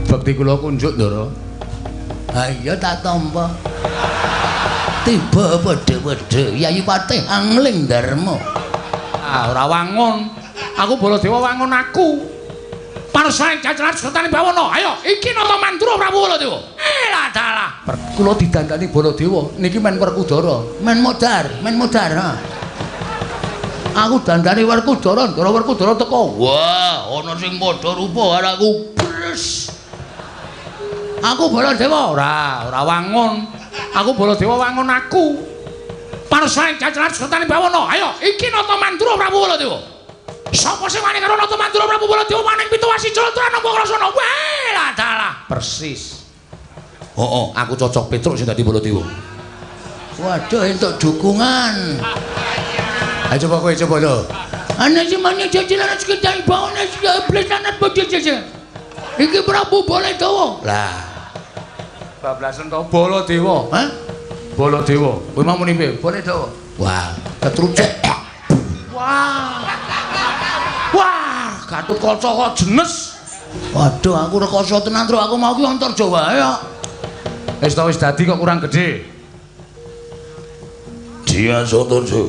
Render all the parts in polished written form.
Bekti kula kunjuk, Ndara. Ha iya tak tampa. Tiba padha-padha Yayi Patih Angling Darma. Ah, ora wangun. Aku Baladewa wangun aku. Parsaing jajaran sertane bawana. Ayo, iki Nata Mandura Prabu Baladewa. Eh, lah dalah. Kula didandani Baladewa niki men Werkudara. Men modar, men modar. Ha. Aku dandani Werkudara, Ndara Werkudara teko. Wah, ana sing padha rupa karo aku. Bres. Aku Baladewa ora, ora wangun. Aku Baladewa wangun aku. Parsaing jajaran sertane bawana. Ayo, iki Nata Mandura Prabu Baladewa. Sapa sing wani karo Nata Mandura Prabu Baladewa maning pituwasi Jalatrana nampa krasana. Wah, lah dalah. Persis. Heeh, aku cocok Petruk sing dadi Baladewa. Waduh, entuk dukungan. Ayo coba kowe coba lho. Ana sing mane jajaran sekitar bawana sing blesanat bojo-bojo. Iki Prabu Baladewa. Lah. Bablasen to Baladewa. Hah? Baladewa. Kowe mau muni piye? Baladewa. Wah, ketrucuk. Wah. Wah, Gatotkaca kok jenes. Waduh, aku rekoso tenan, Tru. Aku mau ki Antarja wae kok. Wis ta wis dadi kok kurang gedhe. Dimas Antarja.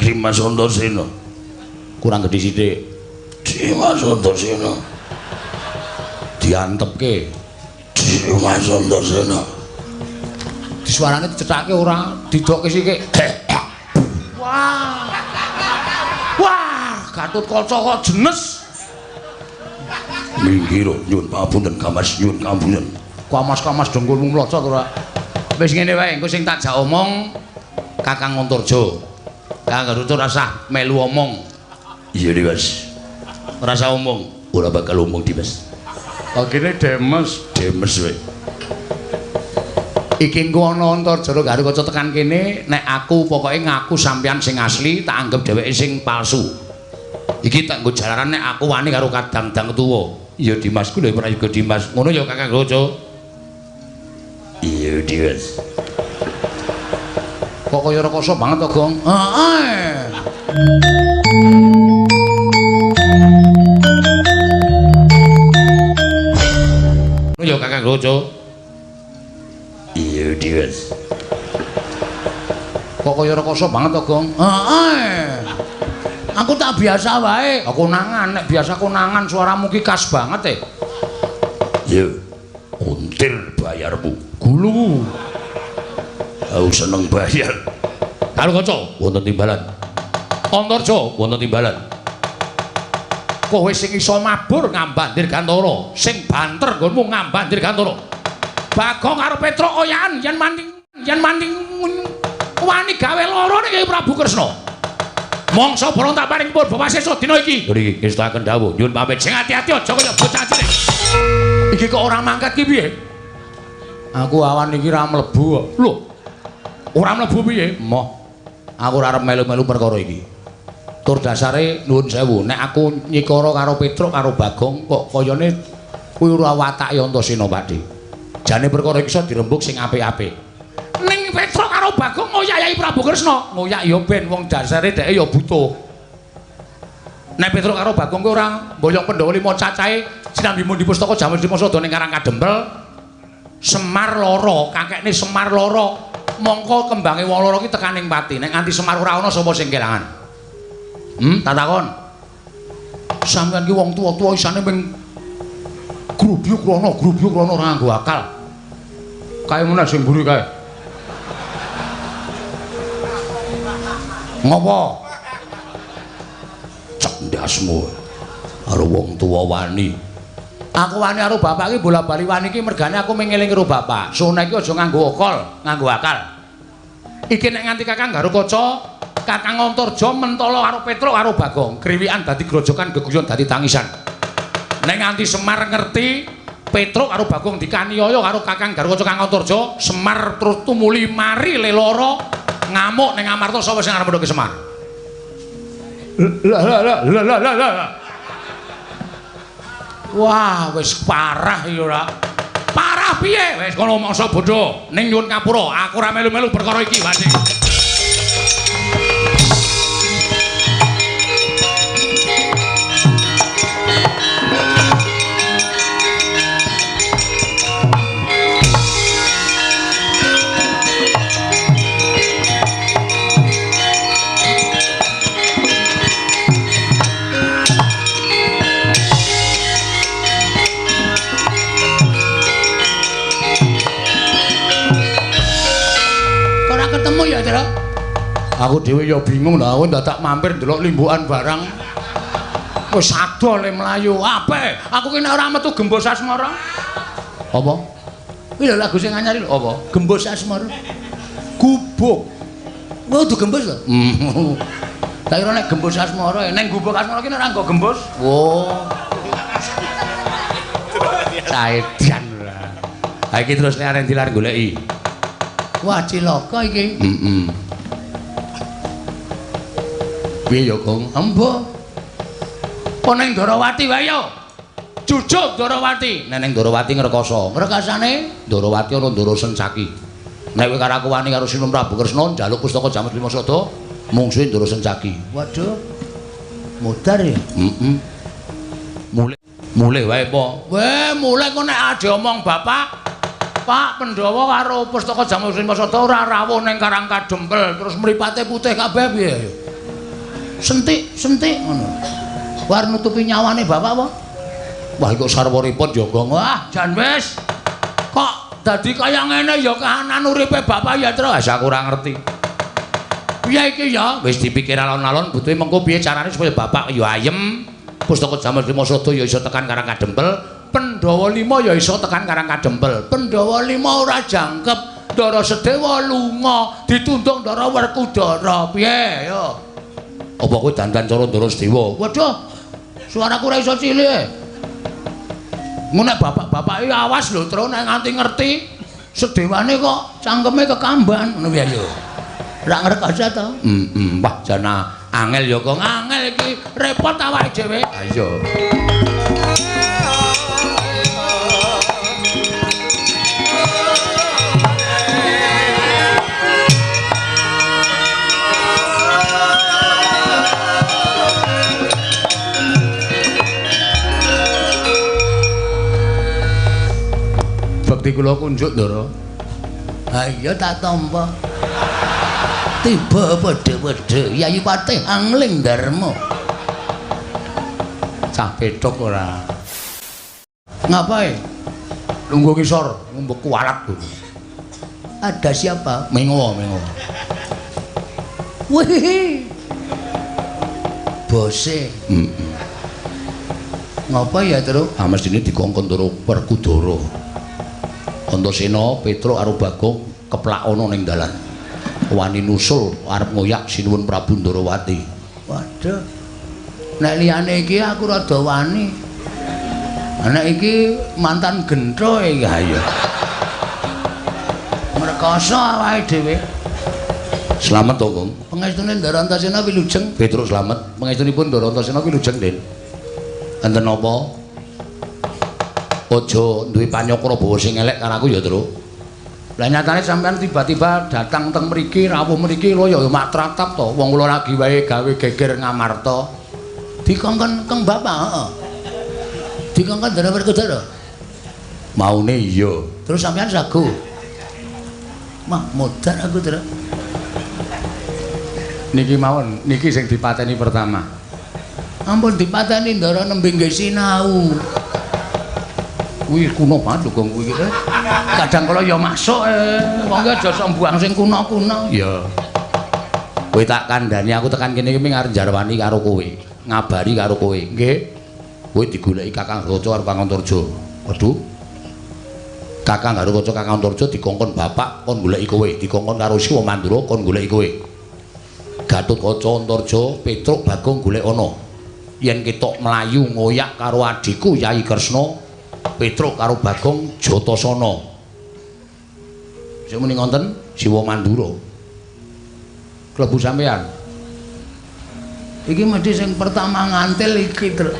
Dimas Antasena. Kurang gedhe sithik. Dimas Antasena. Diantepke. Dimas Antasena. Disuarane dicethake ora, didokke sithik. Wah. Wah, Gatotkaca kok jenes. Minggir nyuwun pamunten Kamas, nyuwun kampunten. Kamas-kamas dengkulmu mlocot ora. Wis ngene wae, engko sing tak jak omong Kakang Antarja. Kakang Antarja ora usah melu omong. Iya, Dimas. Ora usah omong. Ora bakal omong, Dimas. Kene demes, demes wae. Iki engko ana Antarja Garukaca tekan kene, nek aku pokoke ngaku sampeyan sing asli, tak anggap dheweke sing palsu. Iki tak nggo jalaran nek aku wani karo kadang-dang tuwa. Iya Dimas ku lho prayoga Dimas. Ngono ya Kakang Garukaca. Iya Dimas. Kok kaya rekoso banget to, Gong? Heeh. Ngono ya Kakang Garukaca. Iya Dimas. Kok kaya rekoso banget to, Gong? Heeh. Aku tak biasa wae. Konangan, nek biasa konangan suaramu ki khas banget e. Ya, kuntir bayarmu. Gulu. Aku seneng bayar. Garukaca wonten timbalan. Antarja wonten timbalan. Kowe sing iso mabur ngambandir gantara, sing banter nggonmu ngambandir gantara. Bagong karo Petruk oyakan yen maning wani gawe lara ning Prabu Kresna. Mongso borong tak paring purba wasesa dina iki. Niki ngestakaken dawuh nyuwun pamit. Sing ati-ati aja kaya bocah cilik. Iki kok ora mangkat ki piye? Aku awan iki ora mlebu kok. Lho. Ora mlebu piye? Moh. Aku ora arep melu-melu perkara iki. Tur dasare nuwun sewu, nek aku nyikara karo Petruk karo Bagong kok kayane kuwi ora watake Antasena, Pakde. Jane perkara iki iso dirembug sing apik-apik. Ning Petruk karo Bagong ngoyak Yai Prabu Kresna. Ngoyak ya ben wong dasare dheke ya butuh. Nek Petruk karo Bagong kuwi ora mboyong Pandhawa lima cacahe sinambi mundi pustaka jaman Dimosada ning Karang Kadempel. Semar lara, kakekne Semar lara. Mongko kembange wong lara ki tekaning pati. Nek nganti Semar ora ana sapa sing kelangan? Tak takon. Sampeyan ki wong tuwa-tuwa isane ming grubyuk rono, grubyuk rono ora nganggo akal. Kae meneh sing mburi kae. Ngopo? Cek ndasmu karo wong tuwa wani. Aku wani karo bapak iki bola-bali wani iki mergane aku mengeling karo bapak. Sone iki aja nganggo akal, nganggo akal. Iki nek nganti Kakang Garukaca, Kakang Antarja mentala karo Petruk karo Bagong, kriwikan dadi grojokan, geguyon dadi tangisan. Nek nganti Semar ngerti Petruk karo Bagong dikaniaya karo Kakang Garukaca Kakang Antarja, Semar terus tumuli mari leloro ngamuk ning Amarta sapa sing arep mendhoke Semar? Lah lah lah lah lah lah. Wah, wis parah iki ora. Parah piye? Wis kono mangsa bodho ning nyuwun ngapura, aku ora melu-melu perkara iki, Wati. Tru? Aku dhewe ya bingung lha aku dadak mampir ndelok limbukan barang. Wis ado le mlayu. Ape? Aku ki nek ora metu Gembos Asmara. Apa? Kuwi lho lagu sing anyar lho. Apa? Gembos Asmara. Gubuk. Kuwi kudu gembos lho. Tak kira nek Gembos Asmara, ning Gubuk Asmara ki nek ora nggo gembos. Oh. Caedan ora. Ha iki terus nek arep dilar goleki. Wah, cilaka iki. Heeh. Piye ya, Gong? Embo. Apa ning Ndorowati wae ya? Jujuk Ndorowati. Nek ning Ndorowati ngrekoso. Ngrekasane Ndorowati ana Ndoro Sencaki. Nek kowe karo aku wani karo Sinun Prabu Kresna njaluk pustaka Jamus Lima Sada, mungsuhe Ndoro Sencaki. Waduh. Mudar ya? Heeh. Mulih wae apa? Weh, mulih kok nek ade omong bapak Pak Pandhawa karo pustaka Jamus Lima Sada ora rawuh ning Karang Kadempel, terus mripate putih kabeh piye ya? Sentik, sentik ngono. War nutupi nyawane bapak apa? Wah, iku sarwa repot ya, Gong. Wah, jan wis. Kok dadi kaya ngene ya kahanan uripe bapak ya, Tru. Wis aku ora ngerti. Piye iki ya? Wis dipikir alon-alon butuhe mengko piye carane supaya bapak ya ayem, pustaka Jamus Lima Sada ya iso tekan Karang Kadempel, Pandhawa 5 ya iso tekan Karang Kadempel. Pandhawa 5 ora jangkep, Ndara Sedewa lunga, ditundung Ndara Werkudara. Piye ya? Apa kowe dandan cara Ndara Sedewa? Waduh. Suaraku ora iso cilik. Ngono nek bapak-bapake awas lho, Tru, nek nganti ngerti sedewane kok cangkeme kekamban ngono piye ya. Ora ngrekoso to? Heeh. Wah, jana angel ya, Kong. Angel iki repot awake dhewe. Ha iya. Bekti kula kunjuk, Ndara. Ha iya tak tampa. Tiba padha-padha Yayi Patih Angling Darma. Cah petok ora. Ngapae? Lungguh ngisor, ngombe kualat. Ada siapa? Mengo, mengo. Wih. Bose. Heeh. Ngapa ya, Tru? Ah mestine dikongkon Ndara Werkudara. Antasena, Petruk karo Bagong keplak ana ning dalan. Wani nusul arep ngoyak Sinuwun Prabu Ndorowati. Waduh. Nek liyane iki aku rada wani. Nek iki mantan gentho iki. Ha iya. Ngrekoso awake dhewe. Slamet to, Gong. Pangestune Ndara Antasena wilujeng. Petruk slamet. Pangestunipun Ndara Antasena wilujeng, Den. Enten napa? Aja duwe panyokra bawa sing elek karo aku ya, Tru. Lah nyatane sampean tiba-tiba datang teng mriki, rawuh mriki lho ya mak tratap to. Wong kula lagi wae gawe geger Ngamarta. Dikongkon keng bapak, heeh. Dikongkon Ndara Werkudara. Maune iya. Terus sampean sago. Mah modar aku, Tru. Niki mawon, niki sing dipateni pertama. Ampun dipateni Ndara nembe nggih sinau. Kuwi kuno banget lho, Gong, kuwi iki. Kadang kala ya masuk wong ki aja sok mbuang sing kuno-kuno. Iya. Kowe tak kandhani aku tekan kene iki ming arep njarwani karo kowe, ngabari karo kowe. Nggih. Kowe digoleki Kakang Garuda karo Kakang Antarja. Waduh. Kakang Garuda Kakang Antarja dikongkon bapak kon goleki kowe, dikongkon karo Siwa Mandura kon goleki kowe. Gatotkaca Antarja Petruk Bagong golek ana. Yen ketok mlayu ngoyak karo adhiku Yayi Kresna, Petruk karo Bagong Jatasana. Sing muni ngonten Siwa Mandura. Klebu sampean. Iki mesti sing pertama ngantil iki, Tru.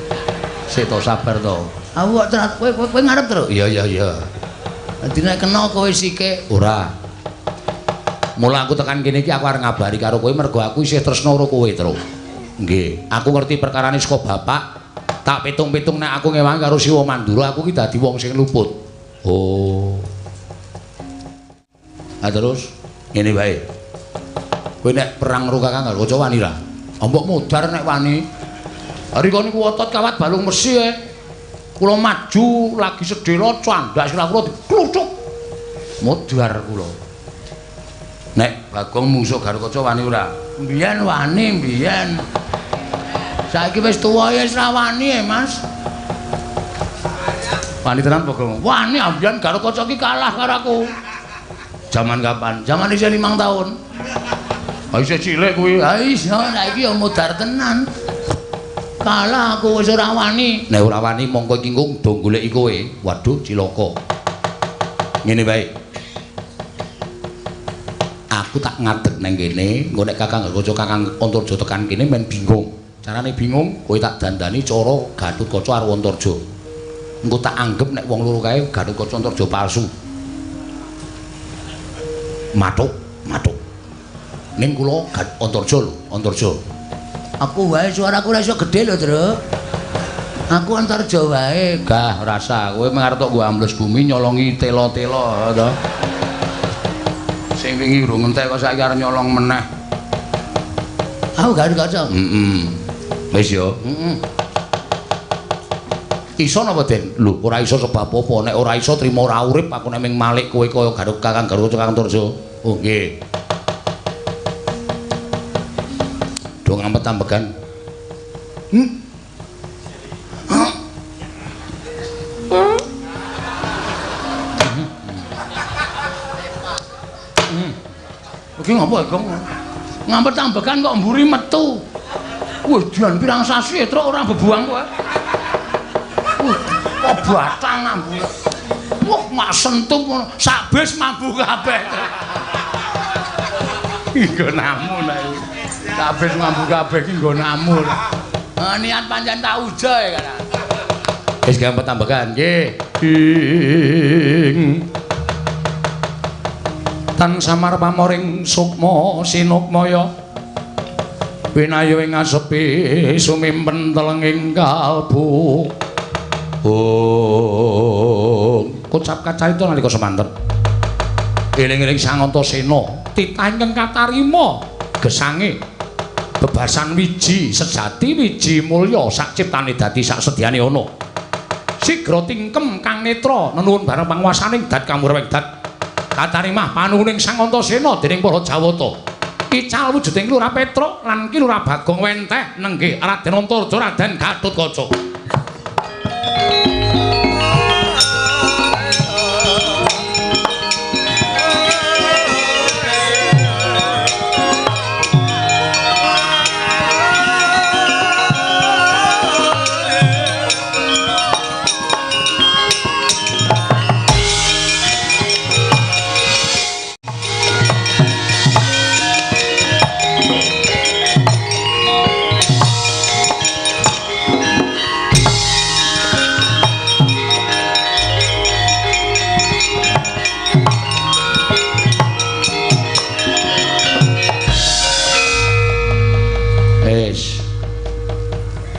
Sik to sabar to. Aku kok kowe kowe ngarep, Tru? Iya iya iya. Dadi nek kena kowe sike. Ora. Mula aku tekan kene iki aku arep ngabari karo kowe mergo aku isih tresna karo kowe, Tru. Nggih, aku ngerti perkarane saka bapak. Tak pitung-pitung nek aku ngewangi karo Siwa Mandura aku ki dadi wong sing luput. Oh. Ha terus ngene wae. Kowe nek perang karo Kakang Garuda wani ra? Mbok modar nek wani. Rika niku otot kawat balung mesi e. Kula maju lagi sedhela candhak sirah kula dikluthuk. Modar kula. Nek Bagong mungsuh Garukaca wani ora? Mbiyen wani, mbiyen. Saiki wis tuwa ya wis ra wani e, Mas. Wani tenan Bagong. Wani mbiyen Garukaca ki kalah karo aku. Jaman kapan? Jaman isih 5 tahun. Ha isih cilik kuwi. Ha iya, saiki ya modar tenan. Kalah aku wis ora wani. Nek ora wani mongko iki engko do goleki kowe. Waduh cilaka. Ngene wae. Aku tak ngadeg nang kene, engko nek Kakang Garukaca Kakang Antarja tekan kene men bingung. Carane bingung, kowe tak dandani cara Gatotkaca karo Antarja. Engko tak anggep nek wong loro kae Gatotkaca Antarja palsu. Mathuk, mathuk. Ning kula Antarja lho, Antarja. Aku wae suaraku ora iso gedhe lho, Truk. Aku Antarja wae. Gah rasa kowe mung arep tok nggo ambles bumi nyolongi tela-tela to. Sing wingi urung entek kok saiki arep nyolong meneh. Aku Garukaca. Heeh. Wis ya. Heeh. Iso napa, Den? Lho, ora iso sebab apa? Nek ora iso trimo ora urip aku nek ming malik kowe kaya Garuk Kakang Garukaca Kakang Antarja. Oh nggih. Do ngampet ambegan. Iki ngopo, Gong? Ngampet ambegan kok mburi metu. Wah, dian pirang sasi truk ora bebuang kowe. Wah, kok batang mambu. Wah, mak sentup ngono, sak bis mambu kabeh. Nggonamu nek. Sak bis mambu kabeh iki nggonamu. Niat pancen tak uja ya kan. Wis gampang tambahan nggih. Ing tan samar pamoring sukma sinukmaya winayo ing asepi sumimpen telenging kalbu. Oh, kocap kacarita nalika semanten. Eling-eling Sang Antasena titah ingkang katarima gesange bebasan wiji sejati wiji mulya sak ciptane dadi sak sedyane ana. Sigra tingkem kang netra nenuwun bareng panguwasaning dat kamurweng dat katarimah panuwuning Sang Antasena dening para Jawata. Ical wujuding Ki Lurah Petruk lan Ki Lurah Bagong wenteh nenggih Raden Antarja Raden Gatotkaca.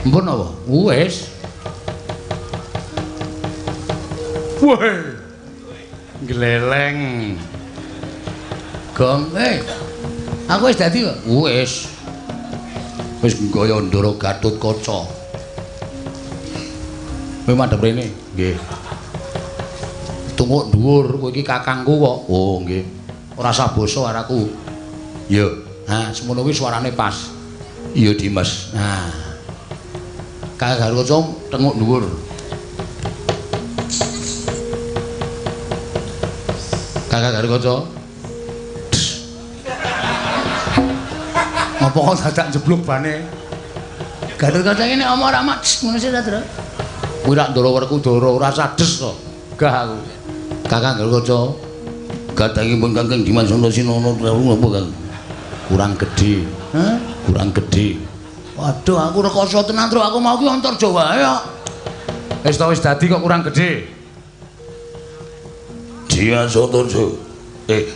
Mpun apa? Wis. Weh. Gleleng. Gong, aku wis dadi kok. Wis. Wis gaya Ndara Gatotkaca. Kowe madhep rene? Nggih. Tunguk dhuwur, kowe iki kakangku kok. Oh, nggih. Ora usah basa karo aku. Ya. Nah, semono kuwi suarane pas. Iya, Dimas. Nah. Kakang Garukaca tenguk dhuwur. Kakang Garukaca. Ngopo kok dadak jeblok bane? Garukaca iki nek omong ora mak ngono sih ta, Tru? Kuwi rak Ndara Werkudara ora sades to. Gah aku. Kakang Garukaca gadangipun Kakang Dimas Antasena napa, Kang? Kurang gedhe. Hah? Kurang gedhe. Waduh, aku rekoso tenan, Tru. Aku mau ki Antarja wae kok. Wis to wis dadi kok kurang gedhe. Dimas Antarja.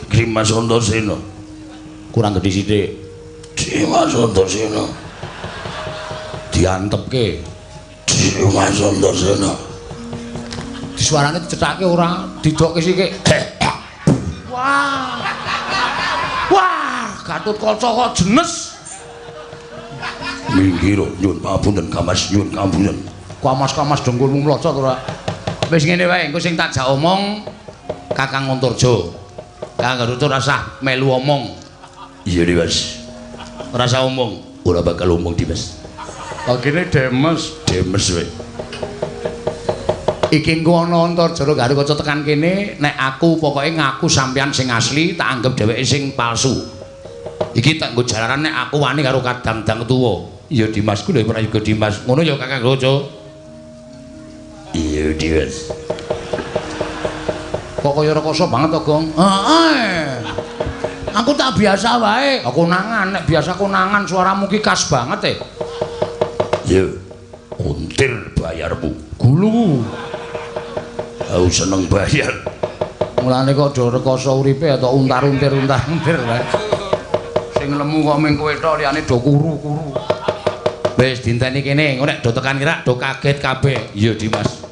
Dimas Antasena. Kurang gedhe sithik. Dimas Antasena. Diantepke. Dimas Antasena. Disuarane dicethake ora, didokke sithik. Wah. Wah, Gatotkaca kok jenes. Minggir nyuwun pangapunten Kamas, nyuwun pangapunten. Kamas-kamas dengkulmu mlocot ora. Wis ngene wae, engko sing tak jak omong Kakang Antarja. Kang Garuda rasah melu omong. Iya Dimas. Rasah omong. Ora bakal omong Dimas. Oh kene demes, demes kowe. Iki engko ana Antarjara Garuda tekan kene, nek aku pokoke ngaku sampean sing asli, tak anggap dheweke sing palsu. Iki tak nggo jalaran nek aku wani karo kadang-dang tuwa. Iya Dimas, ku lho prayoga Dimas. Ngono ya Kakang Garuda. Iya Dimas. Kok kaya rekoso banget to, Gong? Heeh. Aku tak biasa wae. Konangan, nek biasa konangan suaramu ki khas banget e. Ya, untir bayarmu. Gulu. Aku seneng bayar. Mulane kok do rekoso uripe atau untar-untir untar-untir wae. Sing lemu kok ming kowe tok, liyane do kuru-kuru. Wis dinteni kene, engko nek do tekan kira do kaget kabeh. Iya Dimas.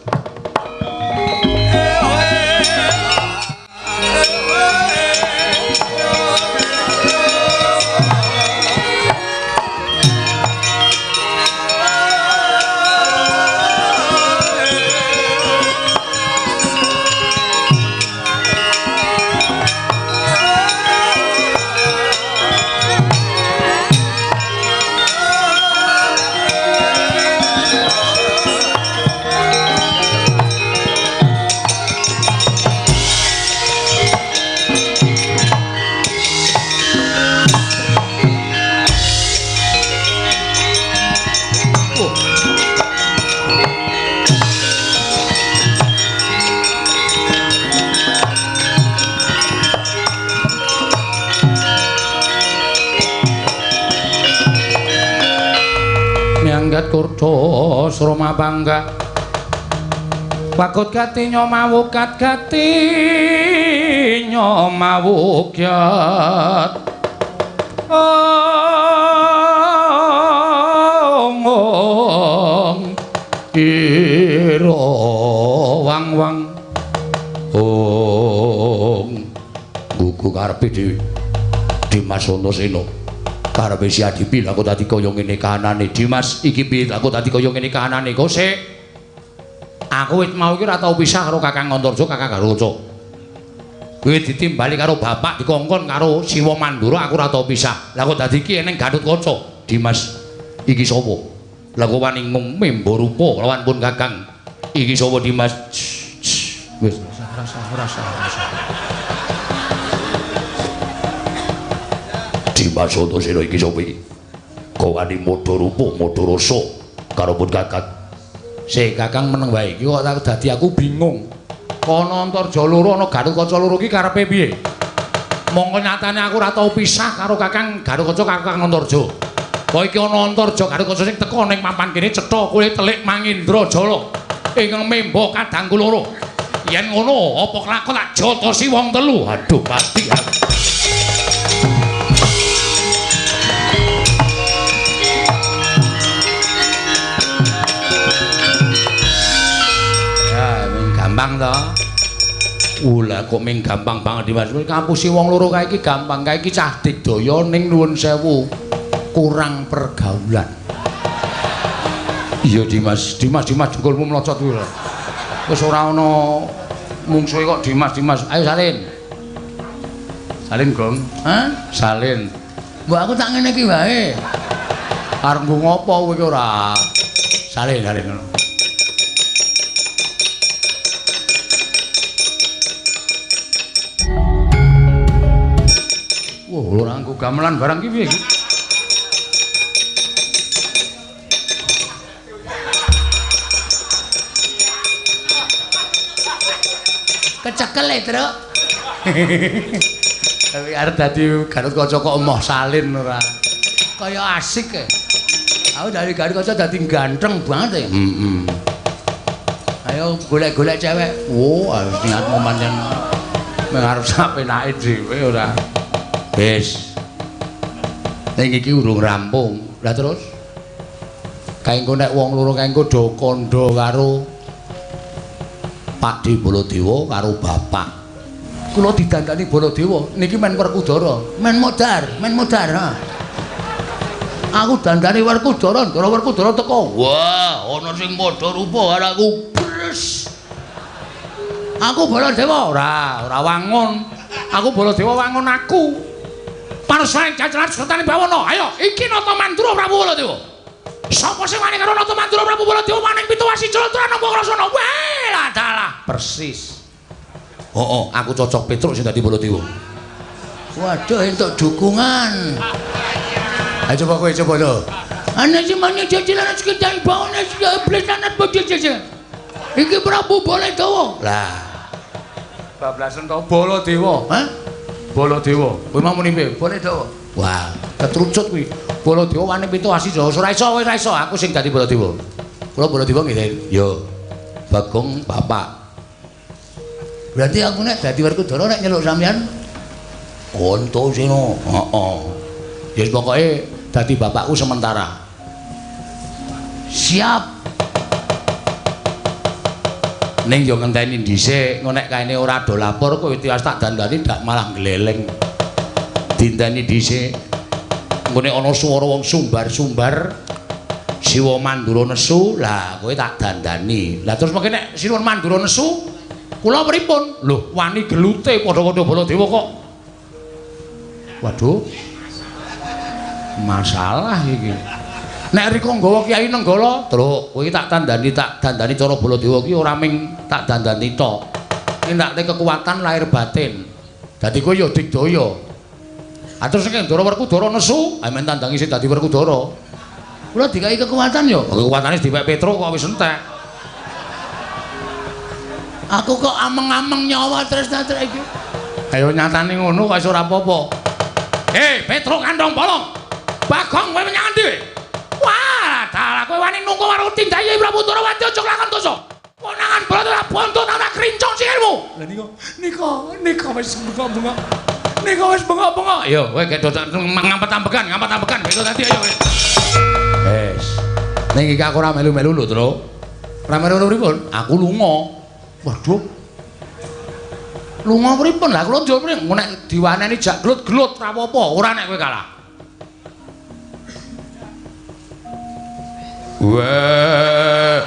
Kurdo sroma bangga wakut gati nyomawukat gati nyomawukyat ong ira wang wang ong gugu karepe dhewe Dimas Antasena. Karepe si Adipi lha kok dadi kaya ngene kahanane Dimas iki piye lha kok dadi kaya ngene kahanane kok sik aku wit mau iki ora tau pisah karo Kakang Antarja Kakang Garuda kowe ditimbali karo bapak dikongkon karo Siwa Mandura aku ora tau pisah lha kok dadi iki eneng Gatotkaca Dimas iki sapa lha kok wani ngumembo rupa lawan pun Kakang iki sapa Dimas wis rasa Dimas Antasena iki sapa iki? Kok wani modho rupa, modho rasa karo pun Kakang. Sik Kakang meneng wae iki kok dadi aku bingung. Kono Antarja loro ana Gatotkaca loro iki karepe piye? Mongko nyatane aku ora tau pisah karo Kakang Gatotkaca Kakang Antarja. Kok iki ana Antarja Gatotkaca sing teka ning papan kene cetha kowe telik Mangindra Jala ingkang memba kadangku loro. Yen ngono apa kelakon tak jotosi wong telu. Aduh pasti aku. Gampang to. Lah kok ming gampang banget Dimas. Ngapusi wong loro kae iki gampang, kae iki cah digdaya ning nuwun sewu kurang pergaulan. Iya Dimas, Dimas Dimas jengkolmu mlocot kuwi lho. Wis ora ana mungsuhe kok Dimas Dimas. Ayo salin. Salin, Gong. Hah? Salin. Mbok aku tak ngene iki wae. Arep nggo ngopo kowe iki ora? Salin, salin ngono. Wah, ora nggo gamelan barang ki piye iki? Kecekel e, Truk. Tapi arep dadi Gatotkaca kok emoh salin ora. Kaya asik e. Aku dari Gatotkaca dadi ganteng banget e. Heeh. Ayo golek-golek cewek. Wo, niatmu pancen arep sapenake dhewe ora. Wis. Ning iki urung rampung. Lah terus kae engko nek wong loro kae engko do kandha karo Pakde Baladewa karo bapak. Kula didandani Baladewa niki men Werkudara, men modar, men modar. Ha. Aku dandani Werkudara, ndara Werkudara teko. Wah, ana sing padha rupa karo aku. Bres. Aku Baladewa ora, ora wangun. Aku Baladewa wangun aku. Panusaing jajaran sertane bawana. Ayo, iki Nata Mandura Prabu Baladewa. Sapa sing wani karo Nata Mandura Prabu Baladewa maning pitu wasi jlontoran nampa krasana. Weh, lah dalah. Persis. Heeh, aku cocok Petruk sing dadi Baladewa. Waduh, entuk dukungan. Ayo coba kowe coba lho. Ana sing mane jajaran sekedar bawana sing iblis anat bojo-bojo. Iki Prabu Baladewa. Lah. Bablasen to Baladewa. Hah? Baladewa. Kowe mau muni piye? Baladewa. Wah, ketrucut kuwi. Baladewa wani pitu asi Jawa. Ora iso, ora iso. Aku sing dadi Baladewa. Kula Baladewa nggih. Yo. Bagong bapak. Berarti aku nek dadi Werkudara nek nyeluk sampean Antasena. Heeh. Ya pokoke dadi bapakku sementara. Siap. Ning yo ngenteni dhisik, engko nek kaene ora do lapor kowe tiwas tak dandani dak malah gleleng. Dinteni dhisik. Engko nek ana swara wong sumbar-sumbar Siwa Mandura nesu, lah kowe tak dandani. Lah terus mengke nek Siwa Mandura nesu, kula pripun? Lho, wani gelute padha-padha Baladewa kok. Waduh. Masalah iki. Nek rika nggawa Kyai Nenggala, Truk, kowe tak dandani cara Baladewa iki ora ming tak dandani tok. Ning tak kekuatan lahir batin. Dadi kowe ya digdaya. Ah terus nek Ndara Werkudara nesu, amen tandangi sing dadi Werkudara. Kula dikai kekuatan ya. Kekuatane dipek Petruk kok wis entek. Aku kok ameng-ameng nyawa tresna-tresna iki. Ayo nyatane ngono kok wis ora apa-apa. Hei, Petruk kandhong bolong. Bagong kowe menyang endi? Wah, dalah kowe wani nunggu karo tindaye Prabu Ndorowati aja lakon dosa. Konangan Baladewa bontot ora krincong sikilmu. Lah nika wis bengok-bengok. Nika wis bengok-bengok. Ayo kowe gedho ngampet-ambekan, ngampet-ambekan beto tadi ayo kowe. Wes. Ning iki aku ora melu-melu lho, Truk. Ora melu pripun? Aku lunga. Waduh. Lunga pripun? Lah kula njur pripun? Nek diwaneni jak glut-glut ora apa-apa, ora nek kowe kalah. Wah.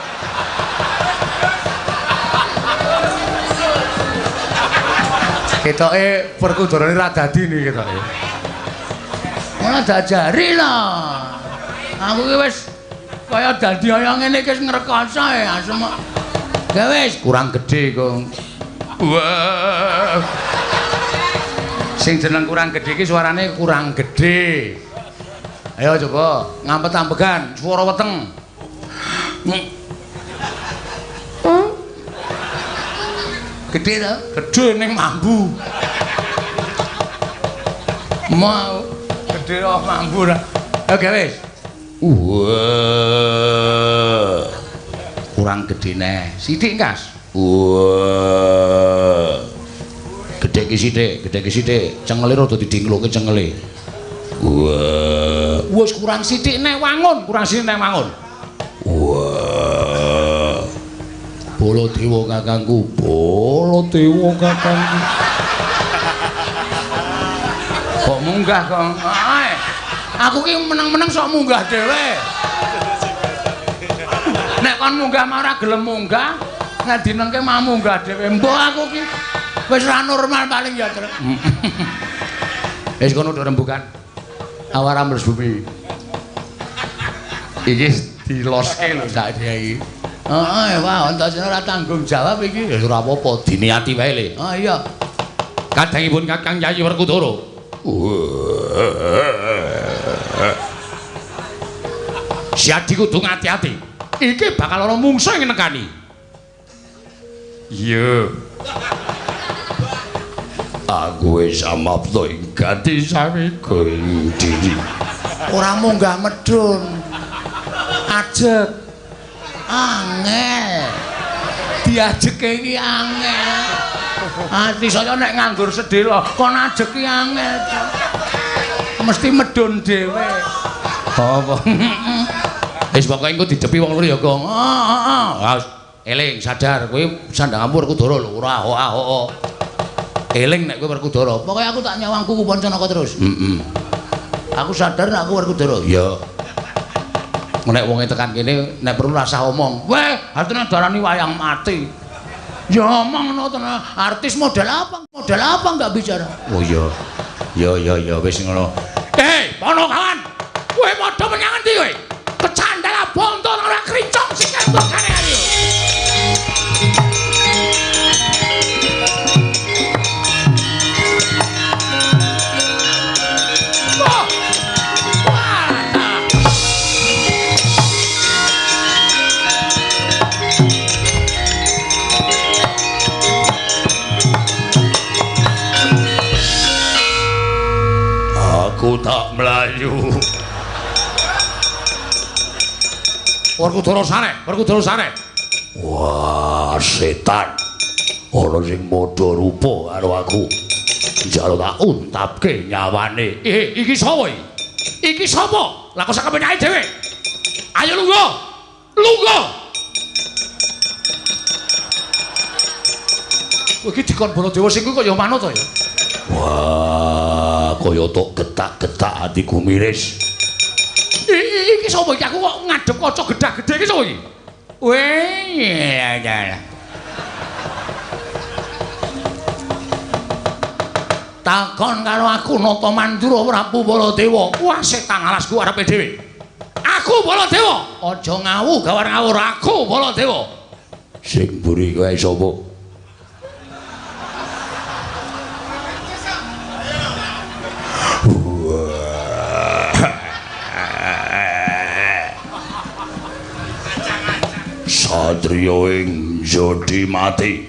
Ketoke Werkudarane ra dadi niki ketoke. Ora diajari lah. Aku ki wis kaya dadi kaya ngene iki wis ngrekoso ya asem. Ya wis kurang gedhe kok. Wah. Sing jeneng kurang gedhe iki suarane kurang gedhe. Ayo coba ngampet-ambegan swara weteng. Gedhe to? Gedhe ning mambu. Mau gedhe kok mambu ra. Oke wis. Wah. Kurang gedhe neh. Sithik kas. Wah. Gedhe ki sithik, gedhe ki sithik. Cengele rada didingloke cengele. Wah. Wis kurang sithik neh wangun, kurang sithik neh wangun. Wah. Baladewa kakangku, Baladewa kakangku. Kok munggah kok? Aku ki meneng-meneng sok munggah dhewe. Nek kon munggah mah ora gelem munggah, nek dinengke mah munggah dhewe. Mbok aku ki wis ora normal paling ya, Truk. Wis kono do rembukan. Awara mles bumi. Iki diloske lho sak iki. Heeh, wah, Antasena ora tanggung jawab iki. Ya ora apa-apa, diniati wae le. Oh iya. Kadangipun Kakang Yayi Werkudara. Siadi kudu ngati-ati. Iki bakal ana mungsuh sing nekani. Iya. Aku wis amapta ing gati sawega ing diri. Ora munggah medhun. Ajeg. Angel. Diajeke iki angel. Ati saya nek nganggur sedhela kon ajeg ki angel. Mesti medhun dhewe. Apa? Wis pokoke engko didepi wong loro ya, Gong. Heeh, heeh. Eling sadar kowe sandangamu Werkudara lho, ora ahok-ahok. Eling nek kowe Werkudara. Pokoke aku tak nyawang kuku Pancanaka terus. Heeh. Aku sadar nek aku Werkudara. Iya. Nek wonge tekan kene nek perlu rasah omong. Weh, artine darani wayang mati. Ya omong ngono tenan. Artis model apa? Model Modal apa enggak bicara? Oh iya. Ya ya ya wis ngono. Ponokawan. Kowe padha menyang endi kowe? Kecandala bonto ora krincong sing kentokane kali. Aku tak mlayu. Werkudara sare, Werkudara sare. Wah, setan. Ana sing padha rupa karo aku. Njaluk tak untapke nyawane. Iki sapa iki? Iki sapa? Lah kok sak kepenake dhewe. Ayo lungguh. Lungguh. Iki dikon Baladewa sing kuwi kok ya manut to ya. Wah, kaya tok getak-getak atiku miris. Iki sapa iki? Aku kok ngadep kaca gedhah-gedhe iki sapa iki? Weh, ya. Takon karo aku Nata Mandura Prabu Baladewa. Wah, setan alasku arepe dhewe. Aku Baladewa. Aja ngawu gawar ngawur, aku Baladewa. Sing mburi kowe sapa? Satriya ing jodi mati.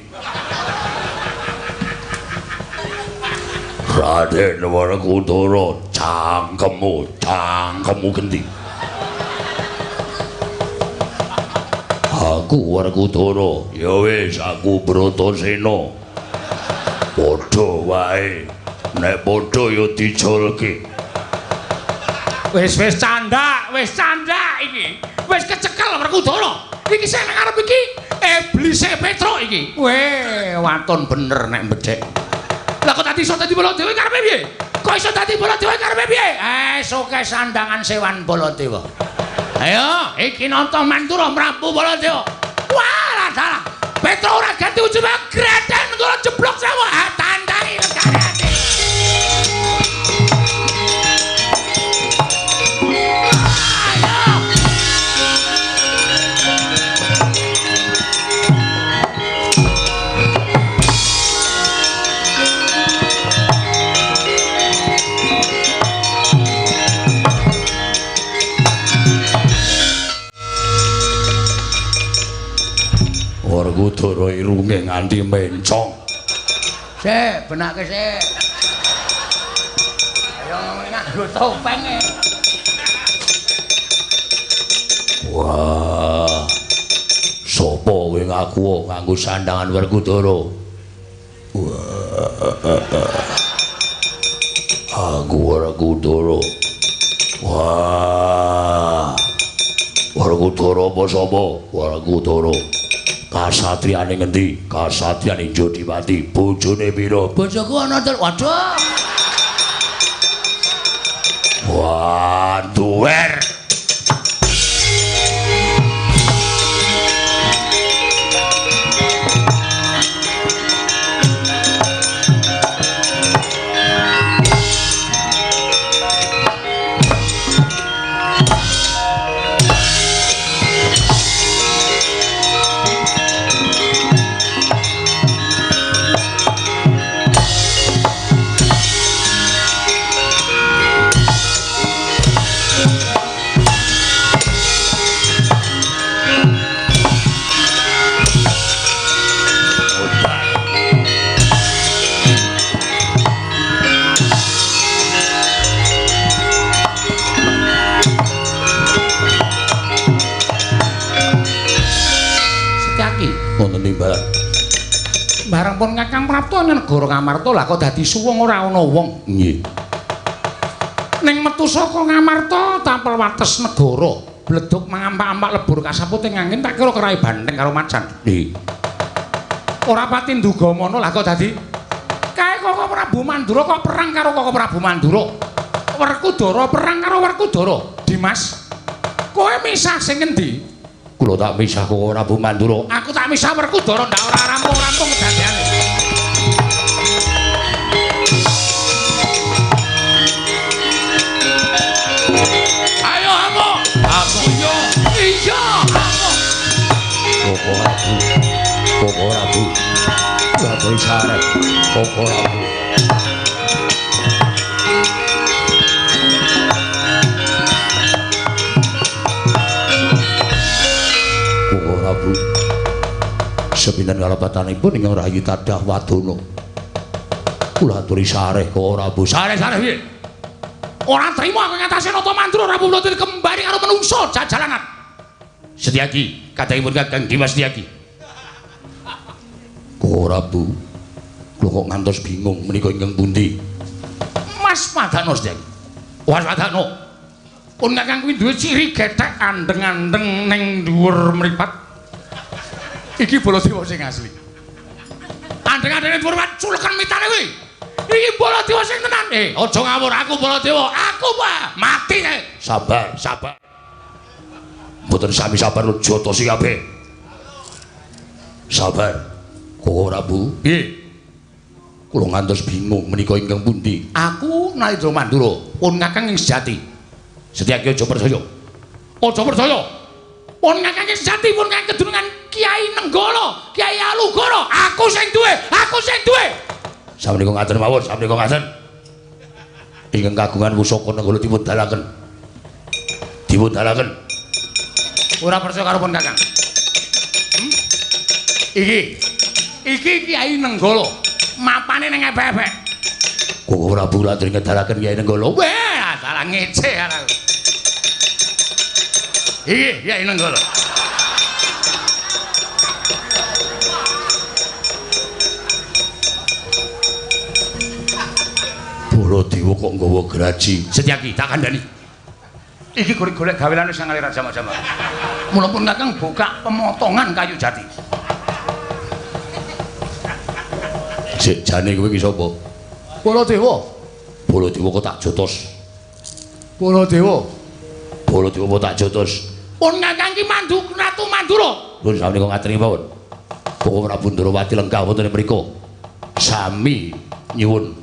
Raden Werkudara, cangkemmu, cangkemmu genti. Aku Werkudara, ya wis aku Bratasena. Padha wae, nek padha ya diculke. Wis wis candak iki. Wis kecekel Werkudara. Iki sing nang arep iki iblise Petruk iki. Weh, waton bener nek mbedhek. Lah kok dadi iso dadi Baladewa karepe piye? Kok iso dadi Baladewa karepe piye? Soke sandangan sewan Baladewa. Ayo, iki Nata Mandura Prabu Baladewa. Wah, dalah. Petruk ora ganti ujube greden kula jeblok sewa tandangi legane ati. Werkudara irunge nganti mencong. Sik, benake sik. Ayo nganggo topeng e. Wah. Sopo kowe ngaku nganggo sandangan Werkudara? Wah. Aku Werkudara. Wah. Werkudara apa sapa? Werkudara. Kasatriyane ngendi? Kasatriyane Jodipati. Bojone pira? Bojoku ana telu. Waduh. Wah, duwer. Bareng pun Kakang Prapta nang negara Ngamarta lah kok dadi suwung ora ana wong. Nggih. Ning metu saka Ngamarta tapel wates negara, bleduk mangampak-ampak lebur kasaput ing angin tak kira kerai banteng karo macan. Nggih. Ora pati nduga mono lah kok dadi kae Koko Prabu Mandura kok perang karo Koko Prabu Mandura. Werkudara perang karo Werkudara. Dimas, kowe misah sing ngendi? Kula tak misah Koko Prabu Mandura. Aku tak misah Werkudara ndak ora rampung-rampung kedadeane. Aturi sareh Koko Prabu. Koko Prabu. Sepinten kalepatanipun ingkang rayi tadah wadana. Kula aturi sareh Koko Prabu. Sareh-sareh piye? Ora trimo aku ngatasé Nata Mandura Prabu Baladewa kembali karo menungso jajalanan. Setyaki, kadangipun Kakang Dimas Setyaki. Koko Prabu, kula kok ngantos bingung menika ingkang pundi? Mas Padano Setyaki. Mas Padano. Pun Kakang kuwi duwe ciri gethek andeng-andeng ning dhuwur mripat. Iki Baladewa sing asli. Andeng-andeng ning dhuwur mripat culeken mitane kuwi. Iki Baladewa sing tenan. Aja ngawur, aku Baladewa. Aku Pak, mati kae. Sabar, sabar. Mboten sami sabar jotosi kabeh. Sabar. Koko Prabu. Nggih. Kula ngantos bingung menika ingkang pundi? Aku Narendra Mandura, pun Kakang ing sejati. Setyaki aja percaya. Aja percaya. Pun Kakang ing sejati, pun Kakang kedunungan Kiai Nenggala, Kiai Alugoro. Aku sing duwe, aku sing duwe. Samenika ngaten mawon, samenika ngaten. Ingkang kagungan pusaka Nenggala dipun dalaken. Dipun dalaken. Ora percaya karo pun Kakang. Iki. Iki Kiai Nenggala. Mapane ning ebek-ebek. Koko Prabu latri ngedalaken Kiai Nenggala. Wah, salah ngece aku. Iki Kiai Nenggala. Baladewa kok nggawa graji. Setyaki tak kandhani. Iki golek-golek gawelane sing ngalir jamak-jamak. Mula pun Kakang buka pemotongan kayu jati. Sik jane kowe iki sapa? Baladewa. Baladewa kok tak jotos. Baladewa. Baladewa kok tak jotos. Pun Kakang iki mandu Ratu Mandura. Pun samenika ngaturi mawon. Koko Prabu Ndrawati lenggah wonten mriku. Sami nyuwun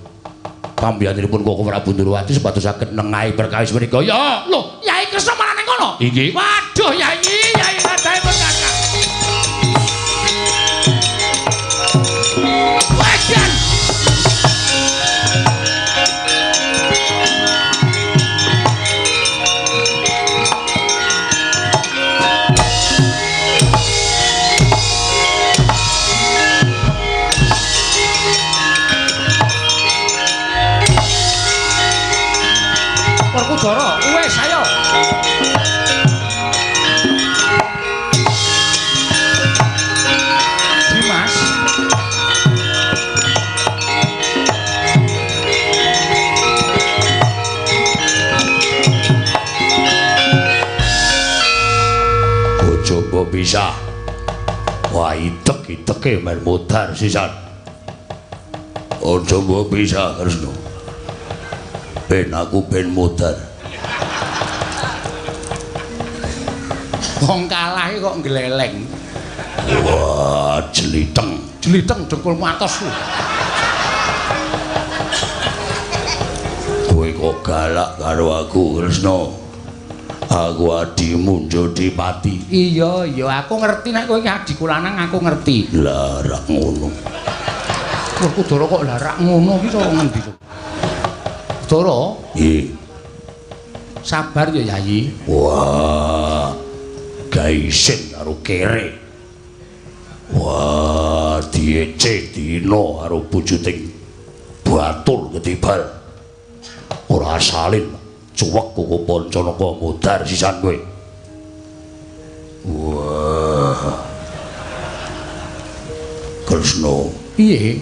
pambiyanipun Koko Prabu Ndrawati supados saged nengahi perkawis menika. Ya, lho, Yai Kresna malah ning kono. Inggih. Waduh, Yai, Yai kadhae pun Kakang. Wajan. Werkudara, wis ayo. Dimas. Ojo mbok pisah. Wah, itek-iteke men modar sisan. Ojo mbok pisah, Kresna. Ben aku ben modar. Wong kalah kok ngleleng. Wah, jeliteng. Jeliteng dengkulmu atos. Kowe kok galak karo aku, Kresna? Aku adimu Jodipati. Iya, iya, aku ngerti nek kowe iki adhiku lanang, aku ngerti. Lah rak ngono. Werkudara kok lah rak ngono iki cara ngendi? Dara? Nggih. Sabar ya, Yayi. Wah. Gaisin karo kere. Wah, diece dina karo bujuting batur ketibal. Ora salin cuwek Koko Pancanaka modar sisan kowe. Wah. Kresna, piye?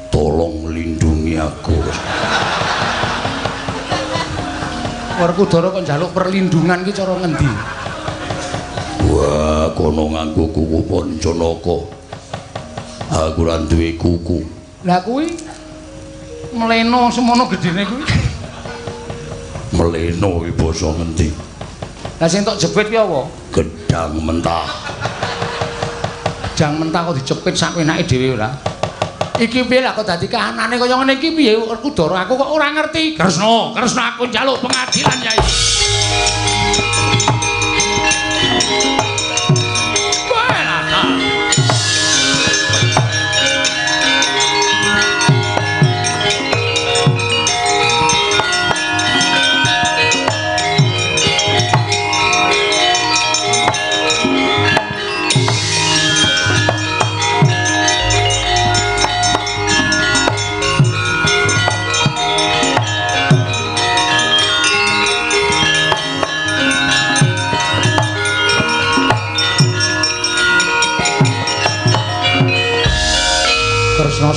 Tolong lindungi aku. Werkudara kok njaluk perlindungan ki cara ngendi? Wah, kono nganggo kuku Pancanaka. Aku ora duwe kuku. Lah kuwi mleno semono gedene kuwi. Mleno iki basa ngendi? Lah sing tok jepit ki apa? Gedang mentah. Gedang mentah kok dijepit sak enake dhewe ora? Iki piye lah kok dadi kahanane kaya ngene iki piye Werkudara aku kok ora ngerti. Kresna, Kresna aku njaluk pengadilan, Yai. Wah,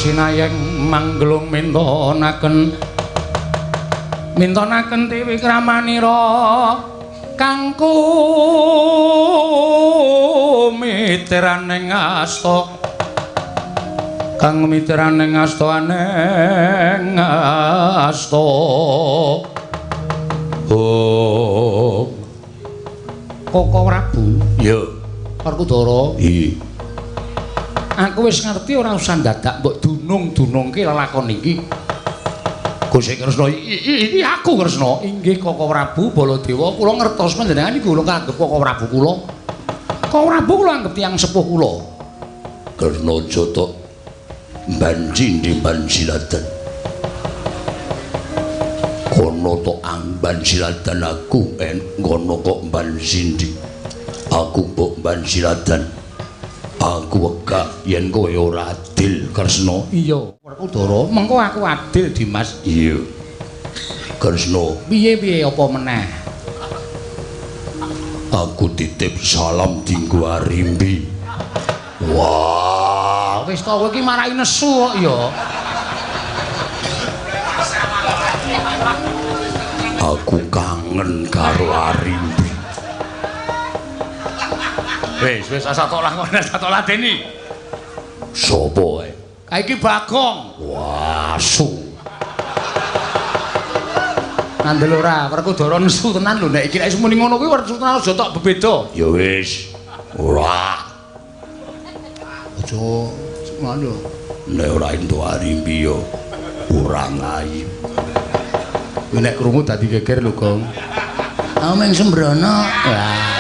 sinayeng manggelung mintonaken mintonaken tiwikramanira kangku miteraning asta kang miteraning asta aneng asta. Oh Koko Prabu. Iya. Werkudara. Iya. Aku wis ngerti ora usah dadak mbok dunung-dunungke lelakon iki. Gusti Kresna, iki aku Kresna. Inggih Koko Prabu Baladewa, kula ngertos panjenengan iku kula anggep Koko Prabu kula. Koko Prabu kula anggep tiyang sepuh kula. Kresna jotok banji ndi banjiladan. Kono tok ambanjiladan aku en ngono kok banjindi. Aku mbok banjiladan. Aku wegah yen kowe ora adil Kresna. Iya, Werkudara, mengko aku adil Dimas. Iya. Kresna, piye-piye apa meneh? Aku titip salam dinggo Arimbi. Wah, wis to kowe iki marai nesu kok ya. Aku kangen karo Arimbi. Wis, wis asa tok lakon, asa tok ladeni. Sopo ae? Kae iki Bagong. Wah, asu. Ngandel ora, Werkudara nesu tenan lho nek iki nek muni ngono kuwi Werkudara aja tok bebeda. Ya wis. Ora. Aja ngono. Nek ora entuk Arimbi ya ora ngayi. Nek krungu dadi geger lho, Gong. Aku mung sembrono. Wah.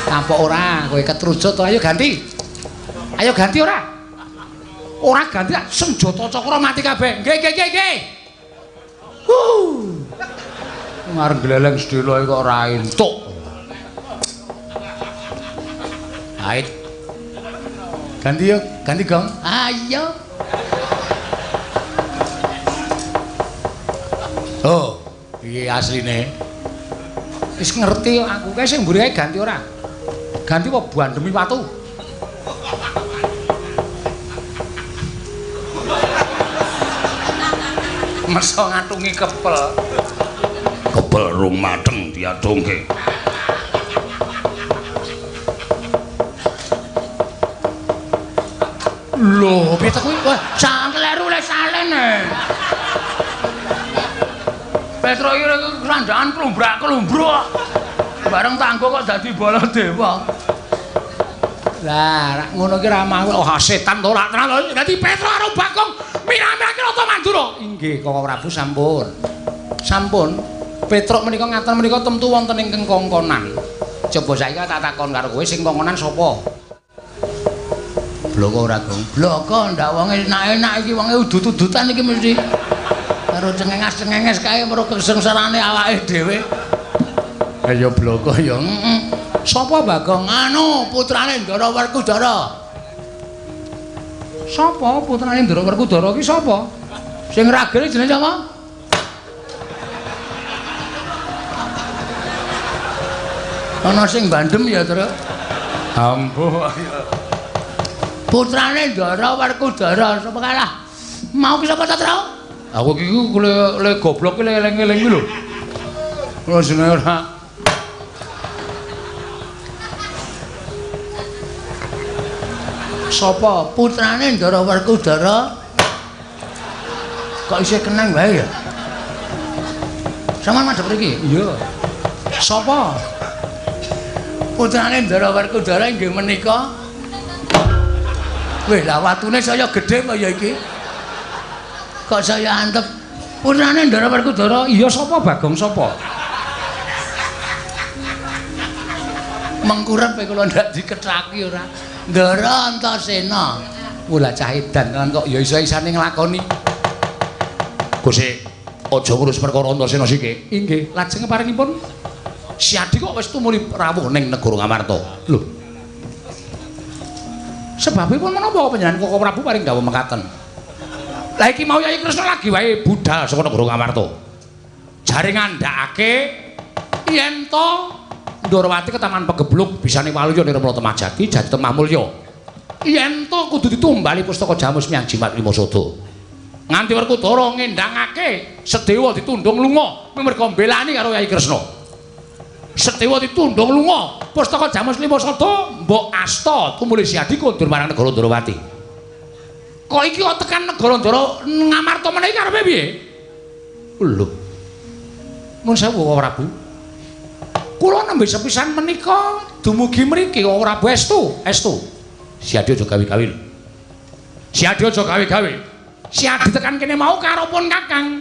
Kapok ora, kowe ketrucut to. Ayo ganti. Ayo ganti ora? Ora ganti senjata cakra mati kabeh. Nggih, nggih, nggih, nggih. Huh. Ngarep gleleng sedhela kok ora entuk. Ait. Ganti yo, ganti Gong. Ayo. Oh, iki asline. Wis ngerti aku kae sing mburi kae ganti ora? Ganti apa bandemi watu? Meso ngatungi kepel. Kepel rung mateng diadungke. Lho, piye ta kuwi? Wah, sak kleru le salene. Petro iki sandaan klumbrak-klumbruk. Bareng tanggo kok dadi Baladewa. Lah, ngono iki ra mau. Oh, setan to ora tenan. Dadi Petro karo Bagong mirah-mirahke Rata Mandura. Inggih, Koko Prabu sampun. Sampun. Petruk menika ngaten menika temtu wonten ingkang kongkonan. Coba saiki tak takon karo kowe sing kongkonan sapa? Bloko ora, Gong? Bloko ndak wonge enak-enak iki wonge udut-udutan iki mesti. Karo cengenges-cengenges kae mergo kesengsarane awake dhewe. Ayo bloko ya. Heeh. Sapa Bagong? Anu, putrane Ndara Werkudara. Sapa putrane Ndara Werkudara ki sapa? Sing ragene jenenge sapa? Ana sing bandem ya, Tru. Ampuh. Putrane Ndara Werkudara sapa kalah? Mau ki sapa ta, Tru? Aku iki le goblok ki eling-eling ki lho. Ora jenenge ora. Sapa putrane Ndara Werkudara? Kok isih keneng wae ya? Sampeyan madhep mriki? Iya. Sapa? Putrane Ndara Werkudara inggih menika. Wih, lah watune saya gedhe apa ya iki? Kok saya antep? Putrane Ndara Werkudara, iya sapa Bagong sapa? Mengkurep kula ndak dikethaki ora. Ndara Antasena. Mula cah edan tenan kok ya iso-isane nglakoni. Gusti, aja ngurus perkara Antasena siki. Inggih, lajeng paringipun Siadi kok wis tumuli rawuh ning negara Ngamarta. Lho. Sebabipun menapa panjenengan Koko Prabu paring dawuh mekaten? Lah iki mau Yayi Kresna lagi wae budal saka negara Ngamarta. Jare ngandhakake yen to Ndorowati ke Taman Pegebluk bisane waluya Nirmala Temah Jati jadi Temah Mulya. Yen to kudu ditumbali pustaka Jamus Miang Jimat Lima Sada. Nganti Werkudara ngendangake Sedewa ditundhung lunga merga mbelani karo Yai Kresna. Sedewa ditundhung lunga, pustaka Jamus Lima Sada mbok asta tumuli Siadi kondur marang negara Ndrawati. Kok iki kok tekan negara Ndara Ngamarta meneh iki karepe piye? Lho. Mun sewu Prabu. Kula nembe sepisan menika dumugi mriki kok Prabu estu, estu. Siadi aja gawe-gawe lho. Siadi aja gawe-gawe. Siadi tekan kene mau karo pun Kakang.